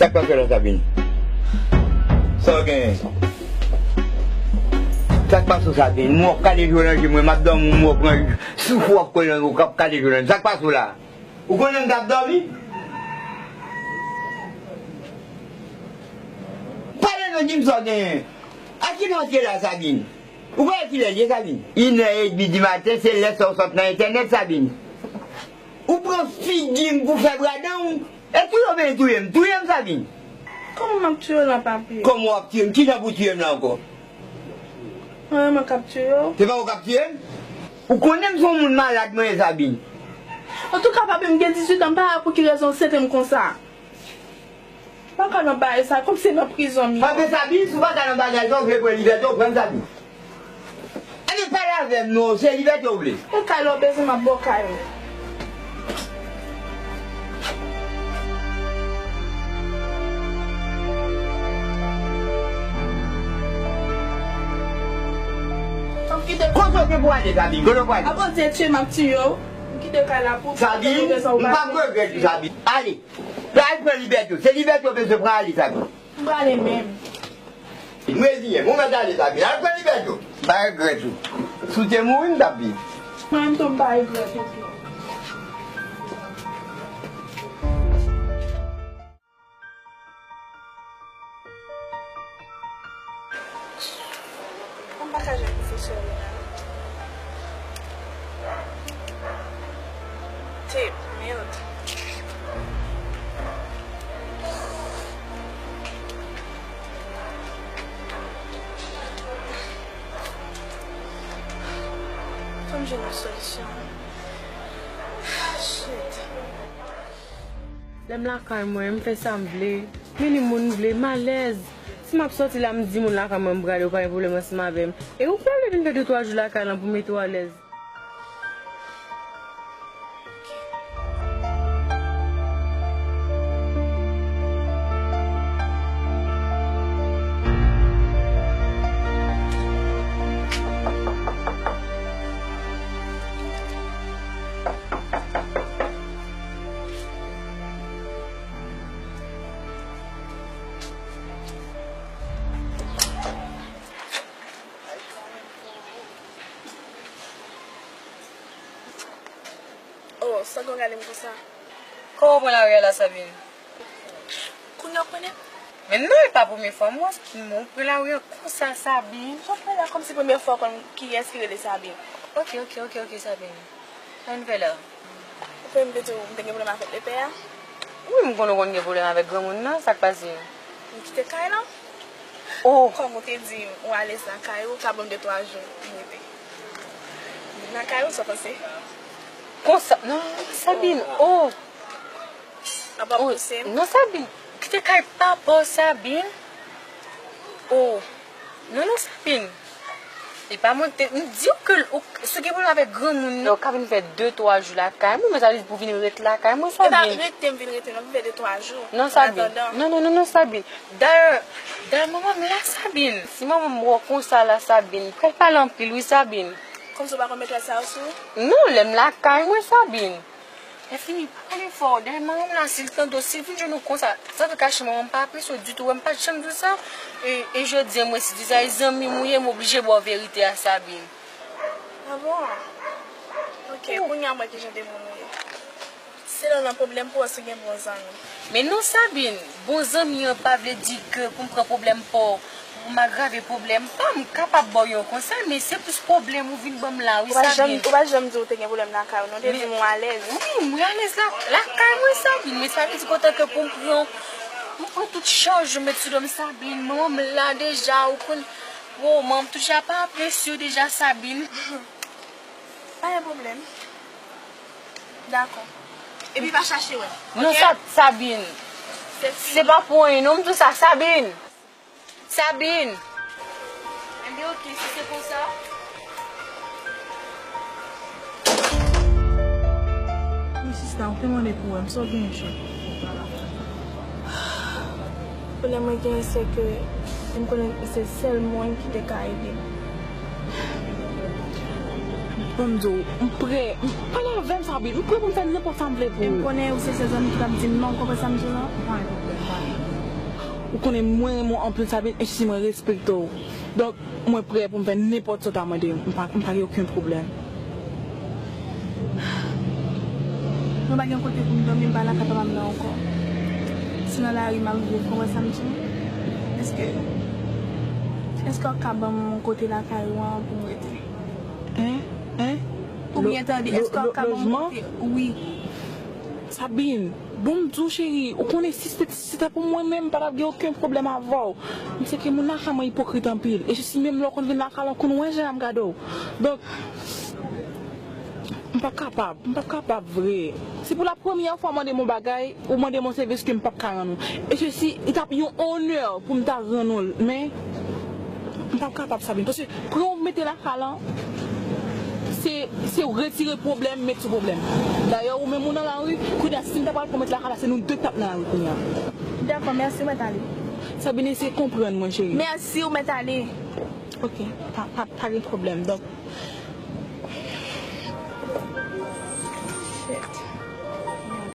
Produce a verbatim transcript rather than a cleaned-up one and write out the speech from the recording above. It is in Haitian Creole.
Sa k pase w la, Sabine? Sa w genyen? Sa k pase w, Sabine? M wè w kale je w nan je mwen, m ap dòmi, m wè w pran souf ou ap kole nan w, k ap kale je w nan je. Sa k pase w la? Ou konnen m t ap dòmi? Pale non, di m sa w genyen. A kilè w antre la, Sabine? Ou konnen kilè l ye, Sabine? Inè edmi di maten, se lè sa w sot nan entènèt, Sabine. Ou pran figi m pou fè bradan w. E touye w, men touye m. Touye m, Sabine. Kòman m ap touye w la, papi? Kòman w ap touye m? Kijan pou touye m la ankò? Mwen menm k ap touye w. Se pa ou k ap touye m? Ou konnen m se yon moun malad, mwen, Sabine. Antouka, papi, m gen dizuit an, m pa wè pou ki rezon w sete m konsa. M pa ka nan bagay sa, kòmsi nan prizon m ye. Papi Sabine, si w pa ka nan bagay sa, ou vle pran libète w, pran Sabine. Ebyen, pale avè m non, se libète w vle. E kay la w bezwen, m ap ba w kay ou. Kote w gen pou ale, Sabine? Kote w pou ale? Avan Dye tye m ap tiye w. M kite kay la pou ou. Sabine, m p ap regrèt ou, Sabine. Ale. Al pran libète w. Se libète w bezwen pran, ale, Sabine. M prale menm. M reziyen m, ou mèt ale, Sabine. Al pran libète w. M pa regrèt ou. Si w te mouri, m t ap viv. Mwen menm tou, m pa regrèt ou tou. Kòm m pa ka jwenn pwofesè Ronald. Tep, mèd. Fò m jwenn yon solisyon. Shit. Lè m lakay mwen, m fè sa m vle, m vini moun m vle, m alèz. Si m ap sòti la, m di moun lakay mwen m prale, yo pa gen pwoblèm ansanm avè m. E ou prale vin fè de twa jou lakay lan pou mete w alèz. Oh, sa w gade m konsa? Kòman w pran lari a la, Sabine? Kounye a w konnen? Men non, e pa premye fwa m wè w, men w pran lari a konsa, Sabine. Sa w pran la kòmsi premye fwa w konn kiyès ki rele Sabine? Ok, ok, ok, ok, Sabine. Sa vin fè la? Ou konnen m te di w m te gen pwoblèm avèk lepè a? Wi, m konnen w konn gen pwoblèm avèk granmoun nan, sa k pase? M kite kay lan. Oh! Kòm ou te di m ou alèz lakay ou, ka ban m de twa jou m rete. Lakay ou, sa w panse? Konsa, non, non, non, Sabine, oh! Papa pouse m. Non, Sabine, kite kay papa w, Sabine. Oh, non, non, Sabine. E pa mwen ki te, m di w ke l, ou, si w gen pwoblèm avèk granmoun nan, ou ka vin fè de twa jou lakay mwen, men sa vle di pou vin ret lakay mwen, Sabine. E pa rete m vin rete, non, vin fè de twa jou. Non, Sabine. Non, non, non, non, Sabine. Dayè, dayè, manman m la, Sabine. Si manman m wè w konsa la, Sabine, pral pale anpil, wi, Sabine. Kòmsi w pa konn metwòl sa yo sou ou? Non, lè m lakay mwen, Sabine. Lè fini, pa pale fò. Dayè, manman m la, si l tande w, si l vin jwenn ou konsa, san te kache manman m pa apresye w ditou, wè m pa t janm di w sa. E, e jodi a, mwen, si di sa, e zanmi m ou ye, m oblije ba w verite a, Sabine. Ah bon? Ok, kounye a m wè ki jan de moun ou ye. Se lè w nan pwoblèm pou w wè si w gen bon zanmi. Men non, Sabine, bon zanmi an pa vle di ke pou m pran pwoblèm pa w, pou m agrave pwoblèm pa m, m kapab ba w yon konsèy, men se plis pwoblèm ou vin ban m la, wi, Sabine. Ou pa janm, ou pa janm di w te gen pwoblèm lakay ou, non, w te di m ou alèz. Wi, mwen alèz la, lakay mwen, Sabine, men sa vle di kontan ke pou m pran, m pran tout chaj yo met sou do m, Sabine, manman m la deja, ou konn, wo, manman m tout jan pa apresye w deja, Sabine. Pa gen pwoblèm. Dakò. Epi pa chache wè m. Non, ok? Sa, Sabine. Se fini. Se pa pou anyen, non, m di w sa, Sabine. Sabine. Enben, ok, si se konsa. Wi, sista, ou te mande pou wè m, sa w genyen, cheri? Pwoblèm mwen genyen, se ke m konnen se sèl moun ki te ka ede m. Ban m di w, m prè, m, pale avè m, Sabine, m prè pou m fè nenpòt sa m vle pou ou. E m konnen ou se sèl zanmi ki p ap di m non, w konprann sa m di w lan? Pa gen pwoblèm, pa gen pwoblèm. Ou konnen mwen renmen w anpil, Sabine, e si mwen respekte w. Donk, mwen prè pou m fè nenpòt sa w ta mande m. M pa, m pa gen okenn pwoblèm. Mwen pa gen kote pou m dòmi, m pa nan kay papa m nan ankò. Si nan lari m ap viv, ou konprann sa m di w? Èske, èske w ka ban m yon kote lakay ou an pou m rete? Hein? Hein? Ou byen tande, èske w ka ban m yon kote? Wi. Sabine, bon m di w cheri, ou konnen si se te pou mwen menm, m pa t ap gen okenn pwoblèm avè w. M se ke moun lakay mwen ipokrit anpil. E si menm lè w konn vin lakay la, w konn wè jan y ap gade w. Donk, m p ap kapab, m p ap kapab vre. Si pou la premyè fwa w mande m yon bagay, ou mande m yon sèvis ke m p ap ka rann ou. E se si, li t ap yon onè pou m ta rann ou l, men m p ap kapab, Sabine. Paske pran w mete lakay la, se, se w retire pwoblèm, met sou pwoblèm. Dayè, ou menm ou nan lari, kounye a, si m ta pral pran w mete lakay la, se nou de k t ap nan lari kounye a. Dakò, mèsi, ou mèt ale. Sabine, se konprann mwen, cheri. Mèsi, ou mèt ale. Ok, pa, pa, pa gen pwoblèm. Donk,